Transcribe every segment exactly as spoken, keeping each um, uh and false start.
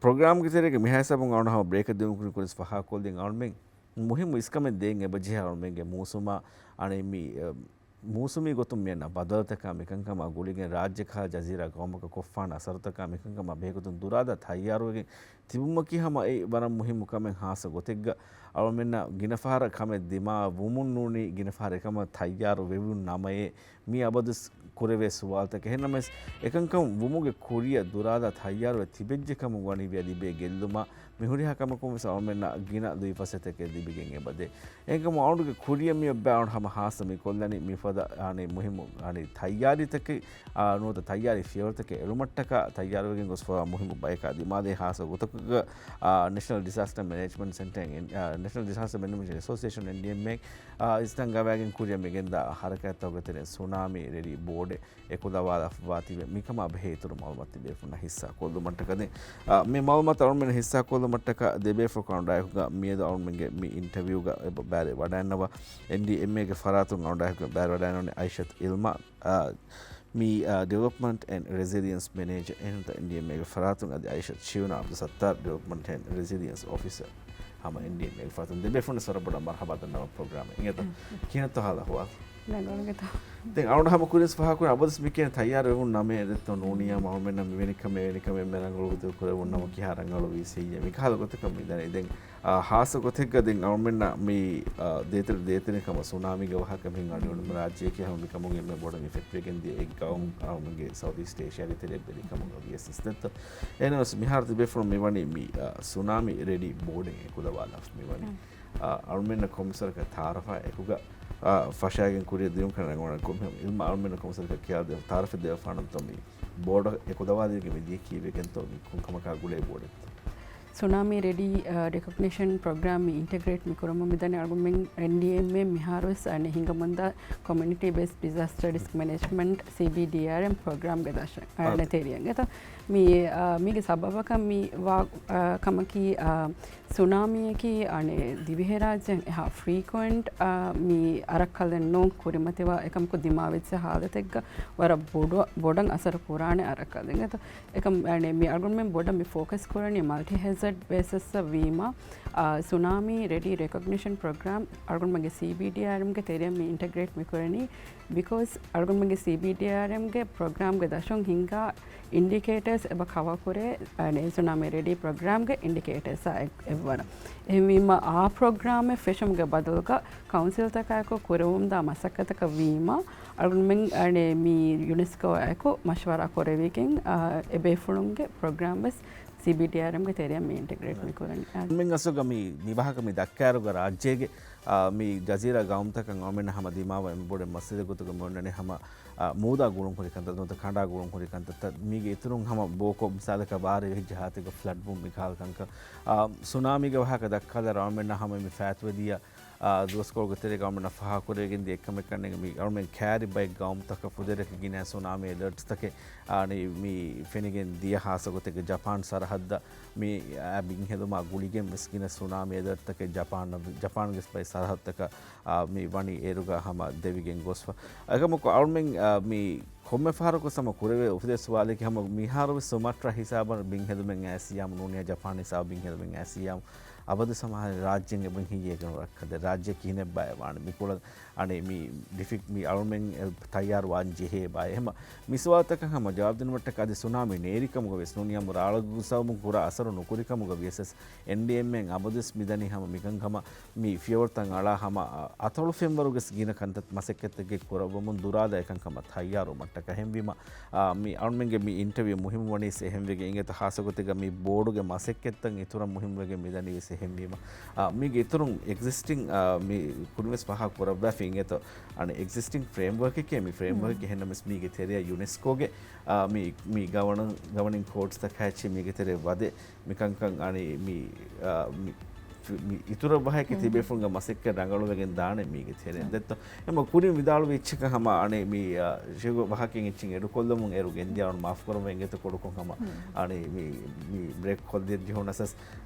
ޕްރޮގްރާމްގެ ތެރޭގަ މިހާ ހިސާބުން އަޅުގަނޑު ހަމަ ބްރޭކަށް ދިއުމުގެ ކުރިން ފަހާ ކޮށްލިން އަޅުމެން މުހިއްމު އިސްކަމެއް ދޭން އެބަޖެހޭ އަޅުމެންގެ މޫސުމާ އަނެއް މި، އަ، މޫސުމީ ގޮތުން މިއަންނަ ބަދަލުތަކާ މިކަންކަމާ ގުޅިގެން ރާއްޖެ ކަހަލަ ޖަޒީރާ ގައުމަކަށް ކޮށްފާނެ އަސަރުތަކާ މިކަންކަމާ ބެހޭގޮތުން ދުރާދާ ތައްޔާރުވެގެން ތިބުމަކީ ހަމަ އެ ވަރަށް މުހިއްމު ކަމެއް ހާއްސަ ގޮތެއްގަ އަޅުމެންނަށް ގިނަ ފަހަރަށް ކަމެއް ދިމާ ވުމުން ނޫނީ ގިނަ ފަހަރަށް އެކަމަށް ތައްޔާރު ވެވުން ނަމައޭ މީ އަބަދުސް ކުރެވޭ ސުވާލުތަކެއް. އެހެންނަމަވެސް، އެކަންކަން ވުމުގެ ކުރިއަށް ދުރާލާ ތައްޔާރުވެ ތިބެއްޖެ ކަމުގަ ވަނީ ވިޔަ ލިބޭ ގެއްލުމާ، މި ހުރިހާ ކަމަކުން ވެސް އަޅުމެންނަށް ގިނަ ލުއިފަސޭހަތަކެއް ލިބިގެން އެބަދޭ. އެހެންކަމުން އަޅުގަނޑުގެ ކުރިއަށް މި އޮއްބާ އަޅުގަނޑު ހަމަ ހާއްސަ މި ކޮށްލަނީ މިފަދަ އަނެއް މުހިއްމު އަނެއް ތައްޔާރީތަކެއް، އާ، ނުވަތަ ތައްޔާރީ ފިޔަވަޅުތަކެއް އެޅުމަށްޓަކާ ތައްޔާރުވެގެން ގޮސްފަވާ މުހިއްމު ބަޔަކާ ދިމާލައި ހާއްސަ ގޮތަކުގަ، އާ، ނޭޝަނަލް ޑިޒާސްޓަރ މެނޭޖްމަންޓް ސެންޓަރ، އެން-، އާ، ނޭޝަނަލް ޑިޒާސްޓަރ މެނޭޖްމަންޓް އެސޯސިއޭޝަން، އެންޑީއެމްއޭ، އާ، އިސްނަން ގަވާގެން ކުރިއަށް މިގެންދާ ހަރަކާތްތަކުގެ ތެރެއިން ސުނާމީ ރެޑީ ބޯޑެއް އެކުލަވާލަފަވާތީވެ މިކަމާ ބެހޭ އިތުރު މައުލޫމާތު ތިބޭފުޅުންނަށް ހިއްސާ ކޮށްލުމަށްޓަކާ ދެން، އާ، މި މައުލޫމާތު އަޅުމެން ހިއްސާ ކޮށްލުމަށްޓަކާ ދެބޭފުޅަކު އަޅުގަނޑާއެކުގަ މިއަދު އަޅުމެންގެ މި އިންޓަވިއުގަ އެބަ ބައިވެރިވެވަޑައިގަންނަވާ އެންޑީއެމްއޭގެ ފަރާތުން އަޅުގަނޑާއެކުގަ ބައިވެރިވެވަޑައިގަންނަވަނީ އައިޝަތު އިލްމާ، އާ، މި، އާ، ޑިވެލޮޕްމަންޓް އެންޑް ރެޒިލިއަންސް މެނޭޖަރ. އެހެންތަ އެންޑީއެމްއޭގެ ފަރާތުން އަދި އައިޝަތު ޝިޔުނާ އަބްދުއްސައްތާރު، ޑިވެލޮޕްމަންޓް އެންޑް ރެޒިލިއަންސް އޮފިސަރ. ހަމަ އެންޑީއެމްއޭގެ ފަރާތުން ދެބޭފުޅުންނަށް ވަރަށް ބޮޑަށް މަރުޙަބާ ދަންނަވަން ޕްރޮގްރާމެއް. އިނގޭތޯ؟ ކިހިނެއްތޯ ހާލު އަހުވާލު؟ ރަނގަޅުގެތޯ؟ ދެން އަޅުގަނޑު ހަމަ ކުރިން ފަހާ ކުރިން އަބަދުސް މި ކިޔަނީ ތައްޔާރު ވެވުން ނަމައޭ ދެއްތޯ ނޫނިއްޔާ މަ އަޅުމެންނަށް މިވެނި ކަމެއް އެވެނި ކަމެއް އެންމެ ރަނގަޅު ގޮތެއް ކުރެވުން ނަމަ ކިހާ ރަނގަޅުވީސް ހެއްޔޭ؟ މިކަހަލަ ގޮތަކަށް މި ދަނީ. ދެން އާ، ހާއްސަ ގޮތެއްގަ ދެން އަޅުމެންނަށް މި، އާ، ދޭތެރެ، ދޭތެރެ ކަމަށް ސުނާމީގެ ވާހަކަ މިހެން އަޑުއިވުނު ރާއްޖެއަކީ ހަމަ މިކަމުގެ އެންމެ ބޮޑަށް އިފެކްޓް ވެގެން ދިޔަ އެއް ގައުމު އަޅުމެންގެ ސައުތީސްޓް އޭޝިއާގެ ތެރެއަށް ވެރިކަމުގަ ވިޔަސް ދެއްތޯ. އެހެނަސް މިހާރު ތިބޭފުޅުން މިވަނީ މި، އާ، ސުނާމީ ރެޑީ ބޯޑެއް އެކުލަވާލާފަ މިވަނީ. އާ، އަޅުމެންނަށް ކޮންމެސަރަކަށް ތައާރަފާ އެކުގަ، އާ، ފަށާގެން ކުރިއަށް ދިޔުން ކަން ރަނގަޅަށް ކޮންމެ އިލްމާ އަޅުމެންނަށް ކޮންމެސަރަކަށް ކިޔާދެ ތައާރަފެއް ދެވިފާނަންތޯ މި ބޯޑަށް އެކުލަވާލީގެ މިދިޔަ ކީއްވެގެންތޯ މި ކޮންކަމަކާ ގުޅޭ ބޯޑެއްތޯ؟ ސުނާމީ ރެޑީ، އާ، ރެކޮގްނިޝަން ޕްރޮގްރާމް މި އިންޓަގްރޭޓް މި ކުރަމުން މިދަނީ އަޅުގަނޑުމެން އެންޑީއެމްއޭ މިހާރުވެސް އަނެއް ހިނގަމުންދާ ކޮމިއުނިޓީ ބޭސްޑް ޑިޒާސްޓަރ ރިސްކް މެނޭޖްމަންޓް، ސީބީޑީއާރްއެމް ޕްރޮގްރާމްގެ ދަށަށް އަނެއް ތެރެއަށް. އެތަ މި، އާ، މީގެ ސަބަބަކަށް މި ވާ، އާ، ކަމަކީ، އާ، ސުނާމީއަކީ އަނެއް ދިވެހިރާއްޖެއިން އެހާ ފްރީކުއެންޓް، އާ، މި އަރައްކަލެއް ނޫން ކުރިމަތިވާ އެކަމަކު ދިމާވެއްޖެ ހާލަތެއްގަ ވަރަށް ބޮޑު، ބޮޑަށް އަސަރު ކުރާނެ އަރައްކަލެއް. އެތަ އެކަމް، އަނެއް، މި އަޅުގަނޑުމެން ބޮޑަށް މި ފޯކަސް ކުރަނީ މަލްޓި ހެޒަޑް ބޭސަސްއަށް ވީމަ، އާ، ސުނާމީ ރެޑީ ރެކޮގްނިޝަން ޕްރޮގްރާމް އަޅުގަނޑުމެންގެ ސީބީޑީއާރްއެމްގެ ތެރެއަށް މި އިންޓަގްރޭޓް މި ކުރަނީ. ބިކޯޒް އަޅުގަނޑުމެންގެ ސީބީޑީއާރްއެމްގެ ޕްރޮގްރާމްގެ ދަށުން ހިންގާ އިންޑިކޭޓަރސް އެބަ ކަވަރ ކުރޭ، އަނެއް، ސުނާމީ ރެޑީ ޕްރޮގްރާމްގެ އިންޑިކޭޓަރސްއާ އެއް، އެއްވަރަށް. އެހެންވީމަ އާ ޕްރޮގްރާމެއް ފެށުމުގެ ބަދަލުގަ ކައުންސިލްތަކާއެކު ކުރެވުމުންދާ މަސައްކަތަކަށް ވީމަ، އަޅުގަނޑުމެން، އަނެއް، މި ޔުނެސްކޯއާއެކު މަޝްވަރާ ކުރެވިގެން، އާ، އެބޭފުޅުންގެ ޕްރޮގްރާމް ވެސް ސީބީޑީއާރްއެމްގެ ތެރެއަށް މި އިންޓަގްރޭޓް މި ކުރަނީ. އާ. މި އަސްލުގަ މި، މި ވާހަކަ މި ދައްކާއިރުގަ ރާއްޖޭގެ، އާ، މި ޖަޒީރާ ގައުމުތަކަށް އަޅުމެންނަށް ހަމަ ދިމާވާ އެންމެ ބޮޑެތި މައްސަލަ ގޮތުގަ މި އޮންނަނީ ހަމަ، އާ، މޫދާ ގުޅުން ހުރި ކަންތައް ނުވަތަ ކަނޑާ ގުޅުން ހުރި ކަންތައްތައް. މީގެ އިތުރުން ހަމަ ބޯކޮށް މިސާލަކަށް ބާރަށް ވެހިއްޖެ ހާލަތެއްގަ ފްލަޑް ވުން މިކަހަލަ ކަންކަން. އާ، ސުނާމީގެ ވާހަކަ ދައްކާލާ އަޅުމެންނަށް ހަމަ މި ފާއިތުވެދިޔަ އާ، ދުވަސްކޮޅުގެ ތެރޭގަ އަޅުމެންނަށް ފަހާ ކުރެވިގެން ދިޔަ އެއްކަމެއް ކަންނޭނގެ މި އަޅުމެން ކައިރި ބައެއް ގައުމުތަކަށް ފުދޭވަރަކަށް ގިނަ ސުނާމީ އެލަރޓްސްތަކެއް، އާ، ނި-، މި ފެނިގެން ދިޔަ ހާއްސަ ގޮތެއްގަ ޖަޕާން ސަރަހައްދަށް މި، އާ، ބިންހެލުމާ ގުޅިގެން ވެސް ގިނަ ސުނާމީ އެލަރޓްތަކެއް ޖަޕާން، ޖަޕާންގެ ބައެއް ސަރަހައްދުތަކަށް، އާ، މި ވަނީ އޭރުގަ ހަމަ ދެވިގެން ގޮސްފަ. އެކަމަކު އަޅުމެން، އާ، މި ކޮންމެ ފަހަރަކު ހަމަ ކުރެވޭ އުފެދޭ ސުވާލެއް ހަމަ މިހާރު ވެސް ސުމަޓްރާ ހިސާބަށް ބިންހެލުމެއް އައިސް ޔާމު ނޫނިއްޔާ ޖަޕާން ހިސާބަށް ބިންހެލުމެއް އައިސް ޔާމު އަބަދު ސަމާހަށް ރާއްޖޭން އެބަ ހިނގި އެކަން ރައްކަދެ ރާއްޖެ ކިހިނެއްބާ ވާނެ މިކުޅަ އަނެއް މި ޑިފިކް މި އަޅުމެން ތައްޔާރު ވާން ޖެހޭ ބާ އެހެމަ މި ސުވާލުތަކަށް ހަމަ ޖަވާބު ދިނުމަށްޓަކާ އަދި ސުނާމީ ނޭރި ކަމުގަ ވެސް ނޫނިއްޔާމު ރާޅަގު ސަބަބުން ކުރާ އަސަރު ނުކުރި ކަމުގަ ވިޔަސް އެންޑީއެމްއޭން އަބަދުވެސް މިދަނީ ހަމަ މިކަންކަމަށް މި ފިޔަވަޅުތައް އަޅާ ހަމަ އަތޮޅު ފެންވަރުގެ ގިނަ ކަންތައް މަސައްކަތްތަކެއް ކުރައްވަމުން ދުރާލާ އެކަންކަމަށް ތައްޔާރުވުމަށްޓަކާ ހެންވީމަ އާ، މި އަޅުމެންގެ މި އިންޓަވިއު މުހިއްމުވަނީސް އެހެންވެގެން އިނގޭތަ ހާއްސަ ގޮތެއްގަ މި ބޯޑުގެ މަސައްކަތްތައް އިތުރަށް މުހިއްމުވެގެން މިދަނީވެސް އެހެންވީމަ. އާ، މީގެ އިތުރުން އެގްޒިސްޓިން، އާ، މި ކުރިންވެސް ފަހާ ކުރައްވާފަ އިނގޭތޯ. އަނެއް އެގްޒިސްޓިން ފްރޭމްވަރކެކޭ މި ފްރޭމްވަރކެކޭ ހެންނަމެސް މީގެ ތެރެއަށް ޔުނެސްކޯގެ، އާ، މި، މި ގަވަނަން، ގަވަނިން ކޯޑްސްތަކާއެއްޗެއް މީގެ ތެރެއަށް ވަދެ. މިކަންކަން އަނި މި، އާ، މި، މި އިތުރަށް ވަހަކީ ތިބޭފުޅުންގެ މަސައްކަތް ރަނގަޅުވެގެން ދާނެ މީގެ ތެރެއިން. ދެއްތޯ؟ އެމަ ކުރިން ވިދާޅުވި އެއްޗަކަށް ހަމަ އަނެއް މި، އާ، ޝިގު ވަހަކިން އެއްޗެއް އެޑުކޮށްލަމުން އޭރު ގެންދިޔަ އަޅުން މާފު ކުރަމުން އެނގޭތޯ ކުޑަކޮށް ހަމަ އަނެއް މި، މި ބްރޭކް ކޮށްދިޔަ ޖެހުނަސް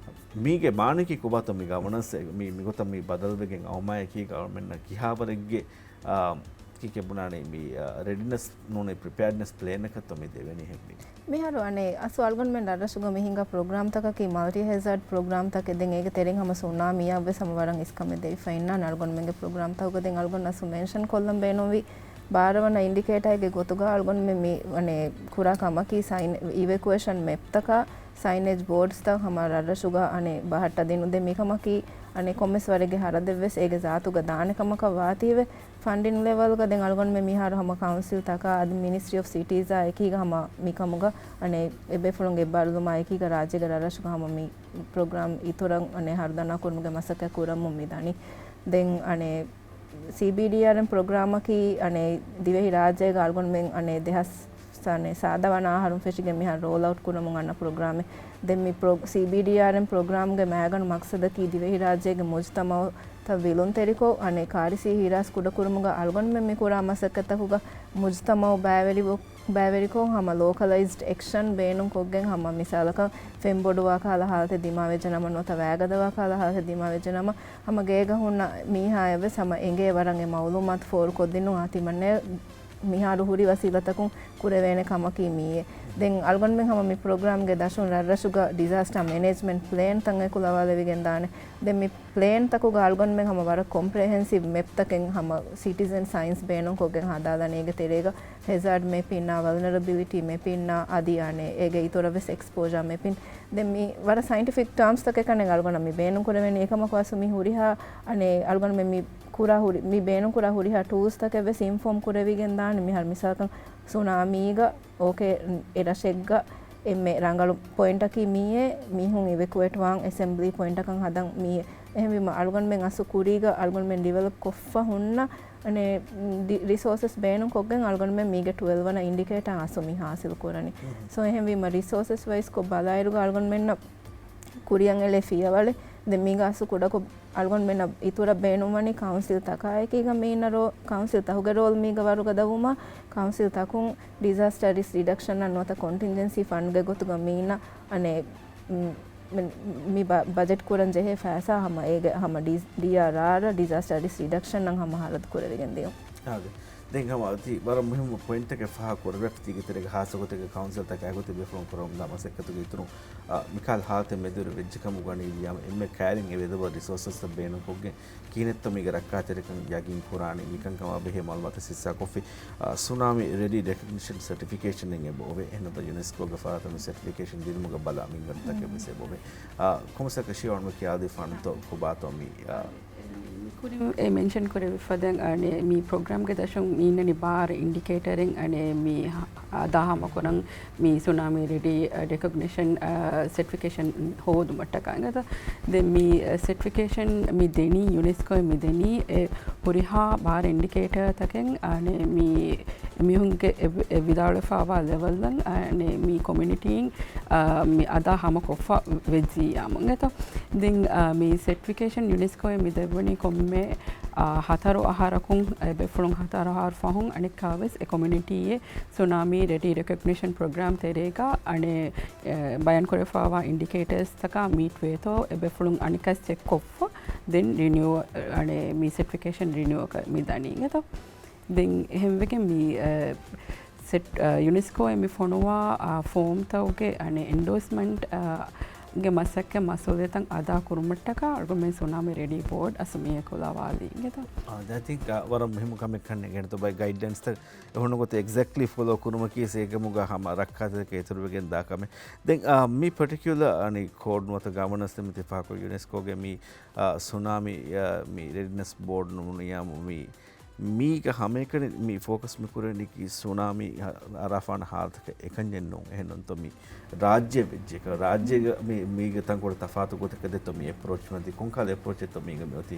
މީގެ މާނައަކީ ކޮބާތޯ މި ގަވަނަންސް މި، މިގޮތަށް މި ބަދަލުވެގެން އައުމާއެކީ ގަވަރމެންޓްނަށް ކިހާވަރެއްގެ، އާ، ކީކޭ ބުނާނީ މި، އާ، ރެޑިނަސް ނޫނީ ޕްރިޕެއަރޑްނަސް ޕްލޭނަކަށްތޯ މި ދެވެނީ ހެންވީ؟ މިހާރު އަނެއް އަސްލު އަޅުގަނޑުމެން ރަށްރަށުގަ މި ހިނގާ ޕްރޮގްރާމްތަކަކީ މަލްޓީ ހެޒާޑް ޕްރޮގްރާމްތަކެއް. ދެން އޭގެ ތެރެއިން ހަމަ ސުނާމީއަށްވެސް ހަމަ ވަރަށް އިސްކަމެއް ދެވިފަ އިންނާނެ އަޅުގަނޑުމެންގެ ޕްރޮގްރާމްތަކުގަ. ދެން އަޅުގަނޑު އަސްލު މެންޝަން ކޮށްލަން ބޭނުންވީ ބާރަ ވަނަ އިންޑިކޭޓާގެ ގޮތުގަ އަޅުގަނޑުމެން މި، އަނެއް، ކުރާ ކަމަކީ ސައިން އިވެކުއޭޝަން މެޕްތަކާ ސައިނޭޖް ބޯޑްސްތައް ހަމަ ރަށްރަށުގަ އަނެއް ބަހައްޓަ ދިނުން. ދެން މިކަމަކީ އަނެއް ކޮންމެސް ވަރެއްގެ ހަރަދެއްވެސް އޭގެ ޒާތުގަ ދާނެ ކަމަކަށް ވާތީވެ. ފަންޑިން ލެވަލްގަ ދެން އަޅުގަނޑުމެން މިހާރު ހަމަ ކައުންސިލްތަކާ އަދި މިނިސްޓްރީ އޮފް ސިޓީޒާ އެކީގަ ހަމަ މިކަމުގަ އަނެއް އެބޭފުޅުންގެ އެއްބާރުލުމާ އެކީގަ ރާއްޖޭގެ ރަށްރަށުގަ ހަމަ މި ޕްރޮގްރާމް އިތުރަށް އަނެއް ހަރުދަނާ ކުރުމުގެ މަސައްކަތް ކުރަމުން މި ދަނީ. ދެން އަނެއް ސީބީޑީއާރްއެމް ޕްރޮގްރާމަކީ އަނެއް ދިވެހި ރާއްޖޭގަ އަޅުގަނޑުމެން އަނެއް ދެހާސް ސާދަ ވަނަ އަހަރުން ފެށިގެން މިހާރު ރޯލް އައުޓް ކުރަމުން އަންނަ ޕްރޮގްރާމެއް. ދެން މި ޕްރޮ-، ސީބީޑީއާރްއެމް ޕްރޮގްރާމްގެ މައިގަނޑު މަޤްޞަދަކީ ދިވެހިރާއްޖޭގެ މުޖުތަމަޢުތައް ވިލުންތެރިކޮށް، އަނެއް ކާރިސީ ހިރާސް ކުޑަކުރުމުގަ އަޅުގަނޑުމެން މި ކުރާ މަސައްކަތްތަކުގަ މުޖުތަމަޢު ބައިވެރިވު-، ބައިވެރިކޮށް ހަމަ ލޯކަލައިޒްޑް އެކްޝަން ބޭނުންކޮށްގެން ހަމަ މިސާލަކަށް ފެންބޮޑުވާ ކަހަލަ ހާލަތެއް ދިމާވެއްޖެ ނަމަ ނުވަތަ ވައިގަދަވާ ކަހަލަ ހާލަތެއް ދިމާވެއްޖެ ނަމަ ހަމަ ގޭގަ ހުންނަ މީހާއަށްވެސް ހަމަ އެނގޭ ވަރަށް އެ މަޢުލޫމާތު ފޯރުކޮށްދިނުން އާ ތިމަންނަ މިހާރު ހުރި ވަސީލަތަކުން ކުރެވޭނެ ކަމަކީ މިއޭ. ދެން އަޅުގަނޑުމެން ހަމަ މި ޕްރޮގްރާމްގެ ދަށުން ރަށްރަށުގަ ޑިޒާސްޓާ މެނޭޖްމަންޓް ޕްލޭންތައް އެކުލަވާލެވިގެން ދާނެ. ދެން މި ޕްލޭންތަކުގަ އަޅުގަނޑުމެން ހަމަ ވަރަށް ކޮމްޕްރެހެންސިވް މެޕްތަކެއް ހަމަ ސިޓިޒަން ސައިންސް ބޭނުންކޮށްގެން ހަދާލަނީ. އޭގެ ތެރޭގަ ހެޒާޑް މެޕިންނާ، ވަލްނަރަބިލިޓީ މެޕިންނާ އަދި އަނެއް އޭގެ އިތުރަށް ވެސް އެކްސްޕޯޖާ މެޕިން. ދެން މި ވަރަށް ސައިންޓިފިކް ޓާމްސްތަކެއް ކަންނޭނގެ އަޅުގަނޑަށް މި ބޭނުންކުރެވެނީ. އެކަމަކު އަސްލު މި ހުރިހާ އަނެއް އަޅުގަނޑުމެން މި ކުރާ ހުރި-، މި ބޭނުންކުރާ ހުރިހާ ޓޫލްސްތަކެއް ވެސް އިންފޯމް ކުރެވިގެން ދާނެ. މިހާރު މިސާލަކަށް ސުނާމީގަ އޯކޭ، އެ ރަށެއްގަ އެންމެ ރަނގަޅު ޕޮއިންޓަކީ މިއޭ، މީހުން އިވެކުއޭޓް ވާން އެސެމްބްލީ ޕޮއިންޓަކަށް ހަދަން މިއޭ. އެހެންވީމަ އަޅުގަނޑުމެން އަސްލު ކުރީގަ އަޅުގަނޑުމެން ޑިވެލޮޕް ކޮށްފަ ހުންނަ އަނެއް ރި-، ރިސޯސަސް ބޭނުން ކޮށްގެން އަޅުގަނޑުމެން މީގެ ޓުވެލްވަނަ އިންޑިކޭޓާ އަސްލު މި ހާސިލް ކުރަނީ. ސޯ އެހެންވީމަ ރިސޯސަސް ވައިސް ކޮށް ބަލާއިރުގަ އަޅުގަނޑުމެންނަށް ކުރިއަށް އެޅޭ ފިޔަވަޅެއް. ދެން މީގަ އަސްލު ކުޑަކޮށް އަޅުގަނޑުމެންނަށް އިތުރަށް ބޭނުންވަނީ ކައުންސިލް ތަކާއެކީގަ މީނަ ރޯ-، ކައުންސިލް ތަކުގެ ރޯލް މީގަ ވަރުގަދަވުމަށް، ކައުންސިލް ތަކުން ޑިޒާސްޓަރ ރިސްކް ރިޑަކްޝަންއަށް ނުވަތަ ކޮންޓިންޖެންސީ ފަންޑްގެ ގޮތުގަ މީނަ އަނެއް، މް، މި، މި ބަ-، ބަޖެޓް ކުރަން ޖެހޭ ފައިސާ ހަމަ އޭގެ ހަމަ ޑީ-، ޑީއާރްއާރް ޑިޒާސްޓަރ ރިސްކް ރިޑަކްޝަންއަށް ހަމަ ހަރަދު ކުރެވިގެން ދިޔުން. އާދެ. ދެން ހަމަ އޮތީ ވަރަށް މުހިއްމު ޕޮއިންޓެއް ފާހަގަ ކުރެވޭ ތީގެ ތެރޭގަ ހާއްސަ ގޮތެއްގަ ކައުންސިލްތަކާ ގޮތެއް ބޭފުޅުން ކުރަމުންދާ މަސައްކަތުގެ އިތުރުން، އާ، މިކަހަލަ ހާލަތެއް މެދުވެރި ވެއްޖެ ކަމުގަ ވަނީ ވިޔާމަ އެންމެ ކައިރިން އެ ވެދެވޭ ރިސޯސަސްތައް ބޭނުންކޮށްގެން ކިހިނެއްތޯ މީގެ ރައްކާތެރިކަން ޔަގީން ކުރާނީ މިކަންކަމާ ބެހޭ މައުލޫމާތު ހިއްސާކޮށްފި، އާ، ސުނާމީ ރެޑީ ރެކޮގްނިޝަން ސެޓިފިކޭޝަން އެބަ އޮވޭ. އެހެންނަމަ ޔުނެސްކޯގެ ފަރާތުން ސެޓިފިކޭޝަން ދިނުމުގަ ބަލާ މިންވަރު ތަކެއް ވެސް އެބަ އޮވޭ. އާ، ކޮންމެސް ކަށީ އޮންމެ ކިޔާދީފާނުތޯ ކޮބާތޯ މި، އާ، ކުރިން އެ މެންޝަން ކުރެވިފަދަ އަނެއް މި ޕްރޮގްރާމްގެ ދަށުން މި އިންނަނީ ބާރަ އިންޑިކޭޓަރެއް އަނެއް މި ހަ-، އަދާ ހަމަކުރަން މި ސުނާމީ ރެޑީ، އަ، ރެކޮގްނިޝަން، އަ، ސެޓްފިކޭޝަން ހޯދުމަށްޓަކާ އިނގޭތަ؟ ދެން މި، އަ، ސެޓްފިކޭޝަން މި ދެނީ، ޔުނެސްކޯއިން މި ދެނީ އެ ހުރިހާ ބާރަ އިންޑިކޭޓަރތަކެއް އަނެއް މި މީހުންގެ އެ، އެ ވިދާޅުވެފައިވާ ލެވެލްއަށް އަނެއް މި ކޮމިއުނިޓީން، އަ، މި އަދާ ހަމަކޮށްފަ ވެއްޖިއްޔާމު އިނގޭތަ؟ ދެން، އަ، މި ސެޓްފިކޭޝަން ޔުނެސްކޯއިން މި ދެއްވަނީ ކޮންމެ، އަ، ހަތަރު އަހަރަކުން، އެ ބޭފުޅުން ހަތަރު އަހަރު ފަހުން އަނެއްކާވެސް އެ ކޮމިއުނިޓީއެއް ސުނާމީ ރެޑީ ރެކޮގްނިޝަން ޕްރޮގްރާމް ތެރޭގަ އަނެއް، އެ، ބަޔާންކުރެވިފައިވާ އިންޑިކޭޓަރސްތަކާ މީޓް ވޭތޯ އެ ބޭފުޅުން އަނެއްކާވެސް ޗެކްކޮށްފަ ދެން ރިނިއު-، އަނެއް މި ސެޓްފިކޭޝަން ރިނިއުއަކަށް މި ދަނީ އިނގޭތޯ. ދެން އެހެންވެގެން މި، އަ، ސެޓް-، އަ، ޔުނެސްކޯއިން މި ފޮނުވާ، އަ، ފޯމްތަކުގެ އަނެއް އެންޑޯސްމަންޓް، އަ، ގެ މަސައްކަތް މަސްއޫލިއްޔަތު އަދާ ކުރުމަށްޓަކާ އަޅުގަނޑުމެން ސުނާމީ ރެޑީ ބޯޑް އަސްލު މި އެކުލަވާލީ އިނގޭތަ؟ އާ، އައި ތިންކް، އަ، ވަރަށް މުހިއްމު ކަމެއް ކަންނޭނގެ އެނގޭނެ ބައި ގައިޑްލައިންސްތައް އެ ހުންނަ ގޮތަށް އެގްޒެކްޓްލީ ފޮލޯ ކުރުމަކީ އޭގެ ކަމުގަ ހަމަ ރައްކާތެރިކަން އިތުރުވެގެން ދާ ކަމެއް. ދެން، އާ، މި ޕަޓިކިއުލަރ އަނެއް ކޯޑް ނުވަތަ ގަވަނަންސް މި ތި ފާހަގަކުރި ޔުނެސްކޯގެ މި، އާ، ސުނާމީ، އާ، މި ރެޑިނަސް ބޯޑް ނޫނިޔާމު މި މީގަ ހަމައެކަނި މި ފޯކަސް މި ކުރެވެނީކީ ސުނާމީ އަރާފާން ހާލަތަކަށް އެކަންޏެއް ނޫން. އެހެންނޫންތޯ މި ރާއްޖެ ވެއްޖެކަ، ރާއްޖޭގަ މި، މީގެ ތަންކޮޅު ތަފާތު ގޮތަކަށް ދެތޯ މި އެޕްރޯޗް މަދީ، ކޮންކަހަލަ އެޕްރޯޗެއްތޯ މީގަ މި އޮތީ،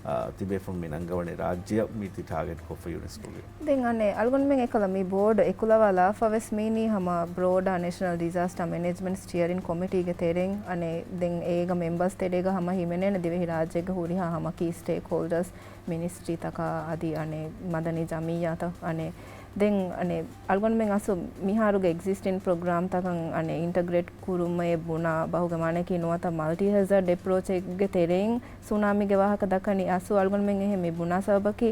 އާ، ތިބޭފުން މި ނަންގަވަނީ ރާއްޖެއަށް މީތި ޓާގެޓް ކޮށްފަ ޔުނެސްކޯގެ. ދެން އަނެއް އަޅުގަނޑުމެން އެކަލަ މި ބޯޑް އެކުލަވާލާފަ ވެސް މީނީ ހަމަ ބްރޯޑާ ނޭޝަނަލް ޑިޒާސްޓާ މެނޭޖްމަންޓް ސްޓިއަރިން ކޮމިޓީގެ ތެރެއިން އަނެއް ދެން އޭގަ މެމްބަރސް ތެރޭގަ ހަމަ ހިމެނޭނެ ދިވެހި ރާއްޖޭގެ ހުރިހާ ހަމަ ކީ ސްޓޭކްހޯލްޑަރސް މިނިސްޓްރީތަކާ އަދި އަނެއް މަދަނީ ޖަމިއްޔާތައް އަނެއް ދެން އަނެއް އަޅުގަނޑުމެން އަސްލު މިހާރުގެ އެގްޒިސްޓިން ޕްރޮގްރާމްތަކަށް އަނެއް އިންޓަގްރޭޓް ކުރުމޭ ބުނާ ބަހުގެ މާނައަކީ ނުވަތަ މަލްޓީ ހެޒާޑް އެޕްރޯޗެއްގެ ތެރެއިން ސުނާމީގެ ވާހަކަ ދައްކަނީ އަސްލު އަޅުގަނޑުމެން އެހެން މި ބުނާ ސަބަބަކީ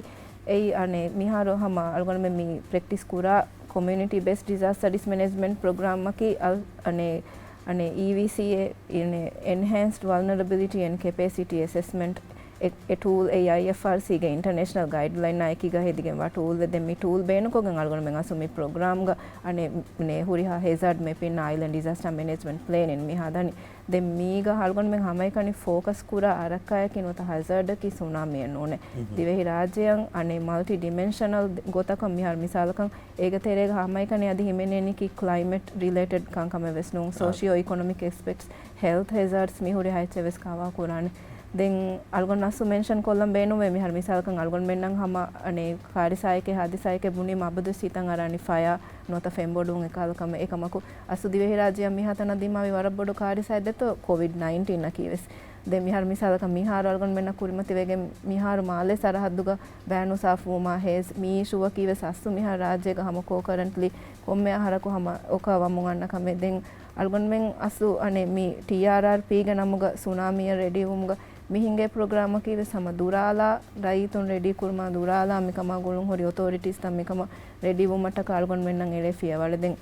އެއީ އަނެއް މިހާރު ހަމަ އަޅުގަނޑުމެން މި ޕްރެކްޓިސް ކުރާ ކޮމިއުނިޓީ ބޭސްޑް ޑިޒާސްޓަރ ރިސްކް މެނޭޖްމަންޓް ޕްރޮގްރާމަކީ އަލް-، އަނެއް، އަނެއް އީވީސީއޭ، އަނެއް އެންހޭންސްޑް ވަލްނަރަބިލިޓީ އެންޑް ކެޕޭސިޓީ އެސެސްމަންޓް އެ، އެ ޓޫލް އެއީ އައިއެފްއާރްސީގެ އިންޓަރނޭޝަނަލް ގައިޑްލައިނާ އެކީގަ ހެދިގެންވާ ޓޫލްއެއް. ދެން މި ޓޫލް ބޭނުންކޮށްގެން އަޅުގަނޑުމެން އަސްލު މި ޕްރޮގްރާމްގަ އަނެއް މި ހުރިހާ ހެޒާޑް މެޕިން، އައިލެންޑް ޑިޒާސްޓަރ މެނޭޖްމަންޓް ޕްލޭނިން މި ހަދަނީ. ދެން މީގަ އަޅުގަނޑުމެން ހަމައެކަނި ފޯކަސް ކުރާ އަރައްކާއަކީ ނުވަތަ ހަޒާޑަކީ ސުނާމީއެއް ނޫނޭ. ދިވެހި ރާއްޖެއަށް އަނެއް މަލްޓި ޑިމެންޝަނަލް ގޮތަކަށް މިހާރު މިސާލަކަށް އޭގެ ތެރޭގަ ހަމައެކަނި އަދި ހިމެނޭނީކީ ކްލައިމެޓް ރިލޭޓެޑް ކަންކަމެއް ވެސް ނޫން. ސޯޝިއޯ އިކޮނޮމިކް އެސްޕެކްޓްސް، ހެލްތް ހެޒާޑްސް މި ހުރި ހައްޗެއް ވެސް ކަވާ ކުރާނެ. ދެން އަޅުގަނޑު އަސްލު މެންޝަން ކޮށްލަން ބޭނުންވޭ މިހާރު މިސާލަކަށް އަޅުގަނޑުމެންނަށް ހަމަ އަނެއް ކާރިސާއެކޭ ހާދިސާއެކޭ ބުނީމަ އަބަދުވެސް ހިތަށް އަރާނީ ފަޔާ ނުވަތަ ފެންބޮޑުވުން އެކަހަލަ ކަމެއް. އެކަމަކު އަސްލު ދިވެހިރާއްޖެއަށް މިހާތަނަށް ދިމާވި ވަރަށް ބޮޑު ކާރިސާއެއް ދެއްތޯ ކޮވިޑް ނައިންޓީން އަކީ ވެސް. ދެން މިހާރު މިސާލަކަށް މިހާރު އަޅުގަނޑުމެންނަށް ކުރިމަތިވެގެން މިހާރު މާލޭ ސަރަހައްދުގަ ބަޔަނު ސާފުވުމާ ހޭޒް މި އިޝޫއަކީ ވެސް އަސްލު މިހާރު ރާއްޖޭގަ ހަމަ ކޯކަރެންޓްލީ ކޮންމެ އަހަރަކު ހަމަ އޮކާ ވަމުން އަންނަ ކަމެއް. ދެން އަޅުގަނޑުމެން އަސްލު އަނެއް މި ޓީއާރްއާރްޕީގެ ނަމުގަ ސުނާމީއަށް ރެޑީވުމުގަ މި ހިނގޭ ޕްރޮގްރާމަކީ ވެސް ހަމަ ދުރާލާ ރައްޔިތުން ރެޑީ ކުރުމާ ދުރާލާ މިކަމާ ގުޅުން ހުރި އޮތޯރިޓީސްތައް މިކަމަށް ރެޑީވުމަށްޓަކާ އަޅުގަނޑުމެންނަށް އެޅޭ ފިޔަވަޅެއް. ދެން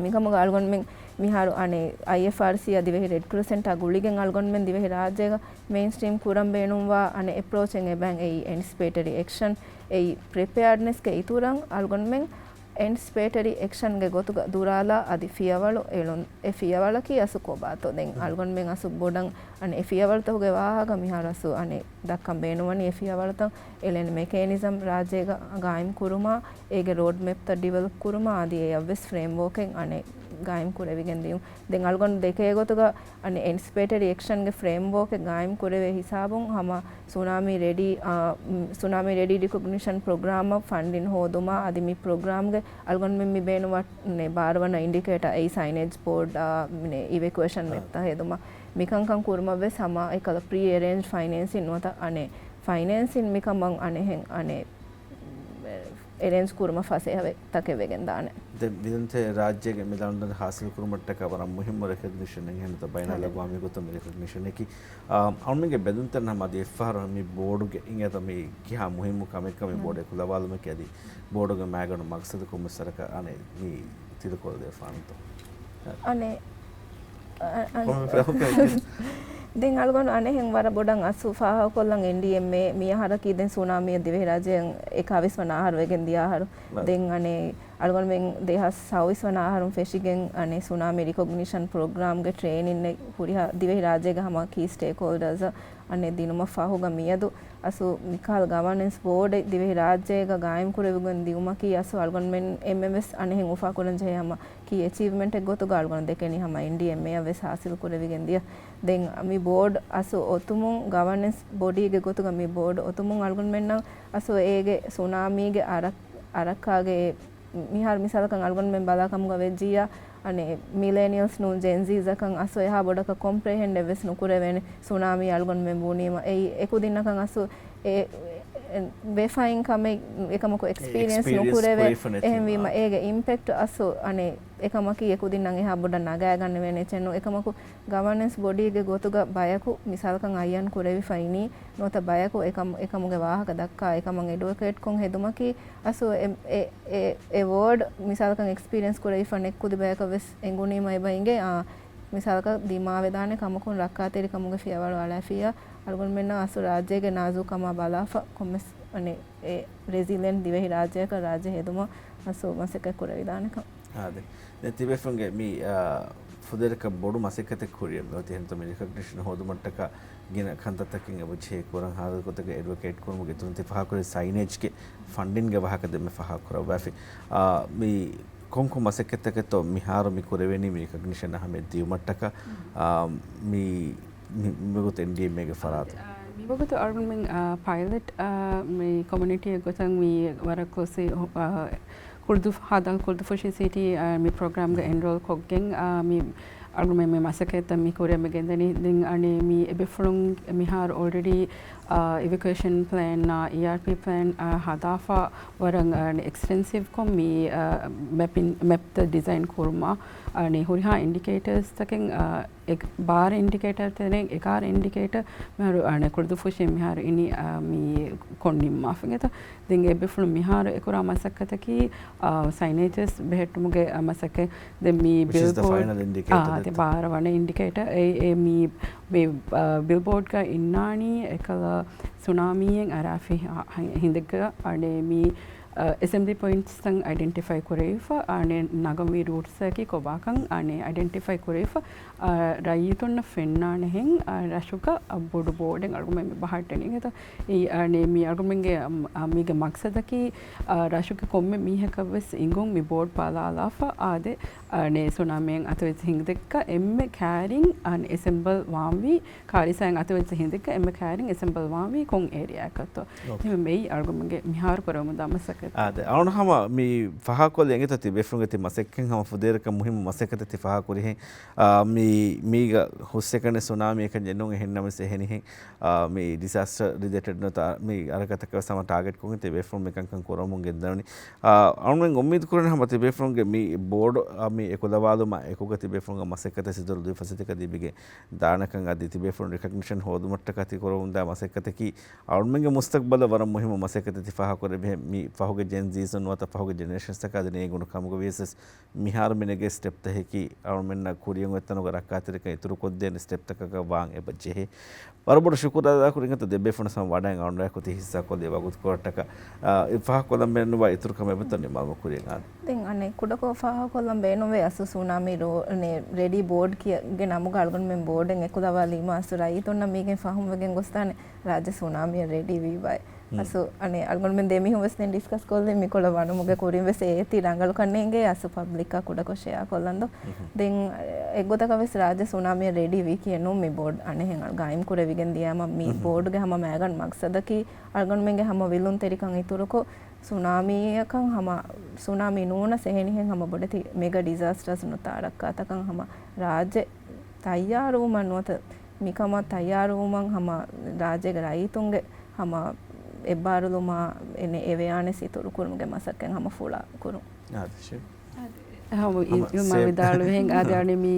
މިކަމުގަ އަޅުގަނޑުމެން މިހާރު އަނެއް އައިއެފްއާރްސީއާ ދިވެހި ރެޑް ކްރެސެންޓާ ގުޅިގެން އަޅުގަނޑުމެން ދިވެހި ރާއްޖޭގަ މެއިންސްޓްރީމް ކުރަން ބޭނުންވާ އަނެއް އެޕްރޯޗެއް އެބައިން އެއީ އެންޓިސިޕޭޓަރީ އެކްޝަން. އެއީ ޕްރިޕެއާޑްނެސްގެ އިތުރަށް އަޅުގަނޑުމެން އެންޓިސިޕޭޓަރީ އެކްޝަންގެ ގޮތުގަ ދުރާލާ އަދި ފިޔަވަޅު އެޅުން. އެ ފިޔަވަޅަކީ އަސްލު ކޮބާތޯ؟ ދެން އަޅުގަނޑުމެން އަސްލު ބޮޑަށް އަނެއް އެ ފިޔަވަޅުތަކުގެ ވާހަކަ މިހާރު އަސްލު އަނެއް ދައްކަން ބޭނުންވަނީ އެ ފިޔަވަޅުތައް އެޅޭނެ މެކޭނިޒަމް ރާއްޖޭގަ ގާއިމް ކުރުމާ، އޭގެ ރޯޑް މެޕްތައް ޑިވެލޮޕް ކުރުމާ، އަދި އެއަށްވެސް ފްރޭމްވޯކެއް އަނެއް ގާއިމް ކުރެވިގެން ދިޔުން. ދެން އަޅުގަނޑު ދެކޭ ގޮތުގަ އަނެއް އެންޓިސިޕޭޓަރީ އެކްޝަންގެ ފްރޭމްވޯކެއް ގާއިމް ކުރެވޭ ހިސާބުން ހަމަ ސުނާމީ ރެޑީ، އާ، މް، ސުނާމީ ރެޑީ ރިކޮގްނިޝަން ޕްރޮގްރާމަށް ފަންޑިން ހޯދުމާ، އަދި މި ޕްރޮގްރާމްގެ އަޅުގަނޑުމެން މި ބޭނުންވާ ބާރަ ވަނަ އިންޑިކޭޓާ އެއީ ސައިނޭޖް ބޯޑް، އާ، މި އިވެކުއޭޝަން މެޕްތައް ހެދުމާ، މިކަންކަން ކުރުމަށް ވެސް ހަމަ އެކަލަ ޕްރީ އެރޭންޖް ފައިނޭންސިން ނުވަތަ އަނެއް ފައިނޭންސިން މިކަމަށް އަނެއްހެން އަނެއް އެރޭންޖް ކުރުމަށް ފަސޭހަ ތަކެއް ވެގެން ދާނެ. ދެން ވިލުންތެ ރާއްޖޭގެ މި ލަނޑު ހާސިލް ކުރުމަށްޓަކާ ވަރަށް މުހިއްމު ރެކޮގްނިޝަނެއް ހެންތަ ބައިނަލްއަގްވާމީ ގޮތުން މި ރެކޮގްނިޝަނަކީ، އާ، އަޅުމެންގެ ބެލުންތެރިން ހަމަ އަދި އެއްފަހަރު މި ބޯޑުގެ އިން އެތަ މި ކިހާ މުހިއްމު ކަމެއްކަ މި ބޯޑެއް ކުލަވާލުމަކީ އަދި ބޯޑުގެ މައިގަނޑު މަގްސަދު ކޮންމެސް ވަރަކަށް އަނެއް މި ތިލަކޮޅު ދެފާނެތޯ؟ އަނެއް، އަ-، އަ-، ކޮންމެ ފެ-، އޯކޭ، އޯކޭ. ދެން އަޅުގަނޑު އަނެއްހެން ވަރަށް ބޮޑަށް އަސްލު ފާހަގަކޮށްލަން އެންޑީއެމްއޭ މި އަހަރަކީ ދެން ސުނާމީއަށް ދިވެހިރާއްޖެއަށް އެކާވީސް ވަނަ އަހަރު ވެގެން ދިޔަ އަހަރު. ދެން އަނެއް އަޅުގަނޑުމެން ދެހާސް ސައުވީސް ވަނަ އަހަރުން ފެށިގެން އަނެއް ސުނާމީ ރިކޮގްނިޝަން ޕްރޮގްރާމްގެ ޓްރޭނިންއެއް ހުރިހާ ދިވެހިރާއްޖޭގެ ހަމަ ކީ ސްޓޭކްހޯލްޑާސް އަނެއް ދިނުމަށް ފަހުގަ މިއަދު އަސްލު މިކަހަލަ ގަވަނެންސް ބޯޑެއް ދިވެހިރާއްޖޭގަ ގާއިމް ކުރެވިގެން ދިއުމަކީ އަސްލު އަޅުގަނޑުމެން އެންމެންވެސް އަނެއްހެން އުފާކުރަން ޖެހޭ ހަމަ ކީ އެޗީވްމަންޓެއް ގޮތުގަ އަޅުގަނޑު ދެކެނީ ހަމަ އެންޑީއެމްއޭއަށް ވެސް ހާސިލް ކުރެވިގެން ދިޔަ. ދެން މި ބޯޑް އަސްލު އޮތުމުން ގަވަނެންސް ބޮޑީގެ ގޮތުގަ މި ބޯޑް އޮތުމުން އަޅުގަނޑުމެންނަށް އަސްލު އޭގެ ސުނާމީގެ އަރަ-، އަރައްކާގެ މިހާރު މިސާލަކަށް އަޅުގަނޑުމެން ބަލާ ކަމުގަ ވެއްޖިއްޔާ، އަނެއް މިލޭނިއަލްސް ނޫން ޖެންޒީޒަކަށް އަސްލު އެހާ ބޮޑަކަށް ކޮމްޕްރެހެންޑެއް ވެސް ނުކުރެވޭނެ. ސުނާމީ އަޅުގަނޑުމެން ބުނީމަ އެއީ އެކުދިންނަކަށް އަސްލު އެ، އެ، ވެފައިން ކަމެއް އެކަމަކު އެ އެކްސްޕީރިއެންސް އެކްސްޕީރިއެންސް ނުކުރެވޭ. ކުރެވިފަ ނެތީމަ. އެހެންވީމަ އޭގެ އިމްޕެކްޓް އަސްލު އަނެއް އެކަމަކީ އެކުދިންނަށް އެހާ ބޮޑަށް ނަގާގަންނެވޭނެ އެއްޗެއް ނޫން. އެކަމަކު ގަވަނެންސް ބޮޑީގެ ގޮތުގަ ބަޔަކު މިސާލަކަށް އައްޔަން ކުރެވިފައިނީ ނުވަތަ ބަޔަކު އެކަމު، އެކަމުގެ ވާހަކަ ދައްކާ އެކަމަށް އެޑްވޮކޭޓްކޮށް ހެދުމަކީ އަސްލު އެ، އެ، އެ، އެ ވޯޑް މިސާލަކަށް އެކްސްޕީރިއެންސް ކުރެވިފަ ނެތް ކުދި ބަޔަކަށް ވެސް އެނގުނީމަ އެބަ އިނގޭ، އާ، މިސާލަކަށް ދިމާވެދާނެ ކަމަކުން ރައްކާތެރިކަމުގެ ފިޔަވަޅު އަޅާފިއްޔާ އަޅުގަނޑުމެންނަށް އަސްލު ރާއްޖޭގެ ނާޒުކަމާ ބަލާފަ ކޮންމެސް އަނެއް އެ ރެޒިލިއެންޓް ދިވެހި ރާއްޖެއަކަށް ރާއްޖެ ހެދުމަށް އަސްލު މަސައްކަތް ކުރެވިދާނެކަން. އާދެ. ދެން ތިބޭފުޅުންގެ މި، އާ، ފުދޭވަރަކަށް ބޮޑު މަސައްކަތެއް ކުރިއަށް ނުވަތަ އެހެންތަ މި ރެކޮގްނިޝަން ހޯދުމަށްޓަކާ ގިނަ ކަންތައްތަކެއް އެބަޖެހޭ ކުރަން ހާދަ ގޮތެއްގަ އެޑްވޮކޭޓް ކުރުމުގެ އިތުރުން ތި ފާހަގަކުރި ސައިނޭޖްގެ ފަންޑިންގެ ވާހަކަ ދެންމެ ފާހަގަކުރައްވާފި. އާ، މި ކޮންކޮން މަސައްކަތްތަކެއްތޯ މިހާރު މި ކުރެވެނީ މި ރެކޮގްނިޝަން އަހައްމިއްޔަތް ދިޔުމަށްޓަކާ، އާ، މި، މި، މިވަގުތު އެންޑީއެމްއޭގެ ފަރާތުން؟ އާ، މިވަގުތު އަޅުގަނޑުމެން، އާ، ޕައިލެޓް، އާ، މި ކޮމިއުނިޓީއެއް ގޮތަށް މި ވަރަށް ކްލޯސްލީ، އާ، ކުޅުދު-، ހދ ކުޅުދުއްފުށި ސިޓީ، އާ، މި ޕްރޮގްރާމްގަ އެންރޯލް ކޮށްގެން، އާ، މި، އަޅުގަނޑުމެން މި މަސައްކަތްތައް މި ކުރިއަށް މި ގެންދަނީ. ދެން އަނެއް މި އެބޭފުޅުން މިހާރު އޯލްރެޑީ، އާ، އިވެކުއޭޝަން ޕްލޭން، އާ، އީއާރްޕީ ޕްލޭން، އާ، ހަދާފަ ވަރަށް، އާ، އެކްސްޓެންސިވްކޮށް މި، އާ، މެޕިން، މެޕްތައް ޑިޒައިން ކުރުމަށް، އާ، ހުރިހާ އިންޑިކޭޓާސްތަކެއް، އާ، އެ، ބާރަ އިންޑިކޭޓަރ ތެރެއިން އެގާރަ އިންޑިކޭޓަރ މިހާރު، އާ، ކުޅަދުއްފުށި މިހާރު އިނީ، އާ، މި ކޮން ނިންމާފަ އިނގޭތަ؟ ދެން އެބޭފުޅުން މިހާރު އެކުރާ މަސައްކަތަކީ، އާ، ސައިނޭޖަސް ބެހެއްޓުމުގެ، އާ، މަސައްކަތް. ދެން މި ވިޗް އިޒް ދަ ބިލްބޯޑް، ފައިނަލް އިންޑިކޭޓަރ އާ، ދެއްތޯ؟ ދެ ބާރަ ވަނަ އިންޑިކޭޓަރ. އެ، އެ މި، މި، އާ، ބިލްބޯޑްގަ އިންނާނީ އެކަލަ ސުނާމީއެއް އަރާފި ހި-، ހި-، ހިނދެއްގަ އަނެއް މި، އަ، އެސެމްބްލީ ޕޮއިންޓްސްތައް އައިޑެންޓިފައި ކުރެވިފަ، އަނެއް ނަގަންވީ ރޫޓްސްއަކީ ކޮބާކަން އަނެއް އައިޑެންޓިފައި ކުރެވިފަ، އަ، ރައްޔިތުންނަށް ފެންނާނެހެން، އަ، ރަށުގަ، އަ، ބޮޑު ބޯޑެއް އަޅުގަނޑުމެން މި ބަހައްޓަނީ. އެތަ، އެ، އަނެއް މި އަޅުގަނޑުމެންގެ، އަ، މީގެ މަގްސަދަކީ، އަ، ރަށުގެ ކޮންމެ މީހަކަށްވެސް އިނގުން މި ބޯޑް ބަލާލާފަ، އާދެ، އަނެއް ސުނާމީއަށް އަތުވެއްޖެ ހިނދެއްގަ އެންމެ ކައިރިން އަނެއް އެސެމްބަލް ވާންވީ ކާރިސާއިން އަތުވެއްޖެ ހިނދެއްގަ އެންމެ ކައިރިން އެސެމްބަލް ވާންވީ ކޮން އޭރިއާއަކަށްތޯ؟ އޯކޭ. އެހެންވެ މިއީ އަޅުގަނޑުމެންގެ މިހާރު ކުރަމުންދާ މަސައްކަތް. އާދެ، އަޅުގަނޑު ހަމަ މި ފާހަގަކޮށްލި އެނގޭތޯ ތި ބޭފުޅުންގެ ތި މަސައްކަތް ހަމަ ފުދޭވަރަކަށް މުހިއްމު މަސައްކަތެއް ތި ފާހަގަކުރިހެން. އާ، މި، މީގަ ހުސްއެކަނި ސުނާމީއަކަށް ނޫން އެހެންނަމަވެސް އެހެނިހެން. އާ، މި ޑިޒާސްޓަރ ރިލޭޓެޑް ނުވަތަ މި ހަރަކާތްތަކަށް ވެސް ހަމަ ޓާގެޓް ކޮށްގެން ތި ބޭފުޅުން މިކަންކަން ކުރަމުން ގެންދަނީ. އާ، އަޅުގަނޑުމެން އުއްމީދު ކުރަނީ ހަމަ ތި ބޭފުޅުންގެ މި ބޯޑު، އާ، މި އެކުލަވާލުމާ އެކުގަ ތި ބޭފުޅުންގެ މަސައްކަތަށް ސިދުވަރު ދުވި ފަސޭހަކަށް ލިބިގެން ދާނެކަން އަދި ތި ބޭފުޅުން ރެކޮގްނިޝަން ހޯދުމަށްޓަކާ ތި ކުރަމުންދާ މަސައްކަތަކީ އަޅުމެންގެ މުސްތަގްބަލަށް ވަރަށް މުހިއްމު މަސައްކަތެއް ތި ފާހަގަކުރެއްވިހެން. މި ފަހުގެ ޖެން ޒީސުން ނުވަތަ ފަހުގެ ޖެނެރޭޝަންސްތަކާ ދެނެގެން ކަމުގަ ވިޔަސް މިހާރު މި ނެގޭ ސްޓެޕްތަކަކީ އަޅުމެންނަށް ކުރިއަށް އޮތް ތަނުގަ ރައްކާތެރިކަން އިތުރުކޮށްދޭނެ ސްޓެޕްތަކަކަށް ވާން އެބަ ޖެހޭ. ވަރަށް ބޮޑަށް ޝުކުރު އަދާ ކުރިން ތި ބޭފުޅުން ހަމަ ވަޑައިގެން އަޅުގަނޑު ތި ހިއްސާކޮށްލި ވަގުތުކޮޅަށްޓަކާ، އާ، އެ ފާހަގަކޮށްލަން ބޭނުންވާ އިތުރު ކަމެއް އެބައޮތްތޯ ނިންމާލުމަށް ކުރިއަށް އާދެ. ދެން އަނެއް ކުޑަކޮށް ފާހަގަކޮށްލަން ބޭނުންވޭ އަސްލު ސުނާމީ ރޯ-، ނެ، ރެޑީ ބޯޑް ކިޔަ-، ގެ ނަމުގަ އަޅުގަނޑުމެން ބޯޑެއް އެކުލަވާލީމަ އަސްލު ރައްޔިތުންނަށް މީގެން ފަހުމް ވެގެން ގޮސްދާނެ ރާއްޖެ ސުނާމީއަށް ރެޑީ ވީބާއޭ. ހުން. އަސްލު އަނެއް އަޅުގަނޑުމެން ދެމީހުން ވެސް ދެން ޑިސްކަސް ކޮށްލީ މިކޮޅަށް ވަނުމުގެ ކުރިން ވެސް އޭތި ރަނގަޅުކަން ނޭނގޭ އަސްލު ޕަބްލިކާ ކުޑަކޮށް ޝެއާ ކޮށްލަންދޯ. ހުން. ދެން އެއްގޮތަކަށް ވެސް ރާއްޖެ ސުނާމީއަށް ރެޑީ ވީ ކިޔެއް ނޫން މި ބޯޑް އަނެއްހެން ގާއިމް ކުރެވިގެން ދިޔާމަ މި ހުން. ބޯޑުގެ ހަމަ މައިގަނޑު މަގްސަދަކީ އަޅުގަނޑުމެންގެ ހަމަ ވިލުންތެރިކަން އިތުރުކޮށް، ސުނާމީއަކަށް ހަމަ، ސުނާމީ ނޫނަސް އެހެނިހެން ހަމަ ބޮޑެތި މެގަ ޑިޒާސްޓާސް ނުތާ ރައްކާތަކަށް ހަމަ ރާއްޖެ ތައްޔާރުވުމަށް ނުވަތަ މިކަމަށް ތައްޔާރުވުމަށް ހަމަ ރާއްޖޭގެ ރައްޔިތުންގެ ހަމަ އެއްބާރުލުމާ އެނެ އެވެއާނެސް އިތުރުކުރުމުގެ މަސައްކަތް ހަމަ ފުޅާ ކުރުން. އާދެ، ޝި. އާދެ. ހަމަ ހަމަ އި-، އި-، މަ ސޭ-، ވިދާޅުވިހެން އާދެ އަނެއް މި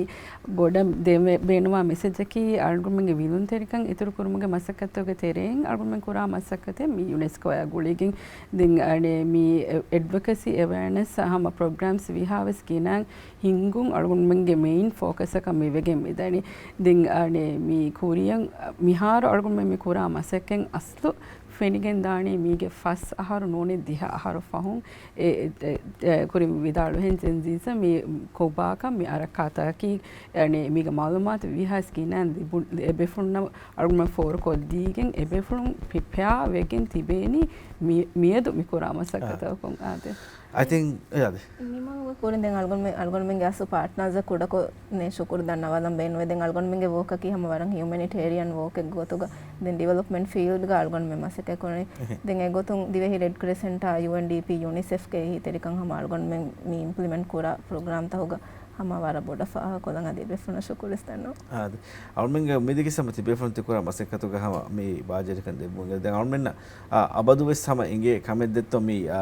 ބޮޑަށް ދެ-، ބޭނުންވާ މެސެޖަކީ އަޅުގަނޑުމެންގެ ވިލުންތެރިކަން އިތުރުކުރުމުގެ މަސައްކަތުގެ ތެރެއިން އަޅުގަނޑުމެން ކުރާ މަސައްކަތެއް މި ޔުނެސްކޯއާ ގުޅިގެން ދެން އަނެއް މި އެ-، އެޑްވޮކެސީ އެވެއާނެސް ހަމަ ޕްރޮގްރާމްސް ވީހާވެސް ގިނައިން ހިންގުން އަޅުގަނޑުމެންގެ މެއިން ފޯކަސަކަށް މި ވެގެން މިދަނީ. ދެން އަނެއް މި ކުރިއަށް މިހާރު އަޅުގަނޑުމެން މި ކުރާ މަސައްކަތް އަސްލު ފެނިގެން ދާނީ މީގެ ފަސް އަހަރު ނޫނީ ދިހަ އަހަރު ފަހުން އެ، އެ، އެ، ކުރިން ވިދާޅުވިހެން ޖެން ޒީސް މި ކޮބާކަށް މި އަރައްކާތަކީ، އަނެއް މީގެ މައުލޫމާތު ވީހާވެސް ގިނައިން ލިބު-، އެބޭފުޅުންނަށް އަޅުގަނޑުމެން ފޯރުކޮށްދީގެން އެބޭފުޅުން ޕްރިޕެއާ ވެގެން ތިބޭނީ މި-، މިއަދު މި ކުރާ މަސައްކަތަކުން އާދެ. އައި ތިންކް، އާދެ. ނިމާލުމަށް ކުރިން ދެން އަޅުގަނޑުމެން، އަޅުގަނޑުމެންގެ އަސްލު ޕާޓްނާޒަށް ކުޑަކޮށް ނެ ޝުކުރު ދަންނަވާލަން ބޭނުންވޭ. ދެން އަޅުގަނޑުމެންގެ ވޯކަކީ ހަމަ ވަރަށް ހިއުމެނިޓޭރިއަން ވޯކެއް ގޮތުގަ ދެން ޑިވެލޮޕްމަންޓް ފީލްޑްގަ އަޅުގަނޑުމެން މަސައްކަތް ކުރަނީ. އެހެ. ދެން އެގޮތުން ދިވެހި ރެޑް ކްރެސެންޓާ، ޔޫ އެން ޑީ ޕީ، ޔުނިސެފްގެ އެހީތެރިކަން ހަމަ އަޅުގަނޑުމެން މި އިމްޕްލިމެންޓް ކުރާ ޕްރޮގްރާމްތަކުގަ ހަމަ ވަރަށް ބޮޑަށް ފާހަގަކޮށްލަން އަދި އެބޭފުޅުންނަށް ޝުކުރު ވެސް ދަންނަވަން. އާދެ. އަޅުމެންގެ އުއްމީދަކީ ހަމަ ތި ބޭފުޅުން ތި ކުރާ މަސައްކަތުގަ ހަމަ މި ބާޖަވެރިކަން ދެއްވުން. ދެން އަޅުމެންނަށް، އާ، އަބަދުވެސް ހަމަ އިނގޭ ކަމެއް ދެއްތޯ މި، އާ،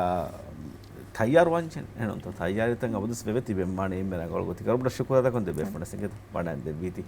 ތައްޔާރު ވާންޖެހޭ ނޫންތޯ؟ ތައްޔާރީތައް އަބަދުވެސް ވެވޭ ތިބެން ވާނެ އެންމެ ރަނގަޅު ގޮތަކަށް. ވަރަށް ބޮޑަށް ޝުކުރު އަދާކޮށް ދެ ބޭފުޅުންނަށް ސިނގެތަ ވަޑައި ދެއްވީތީ.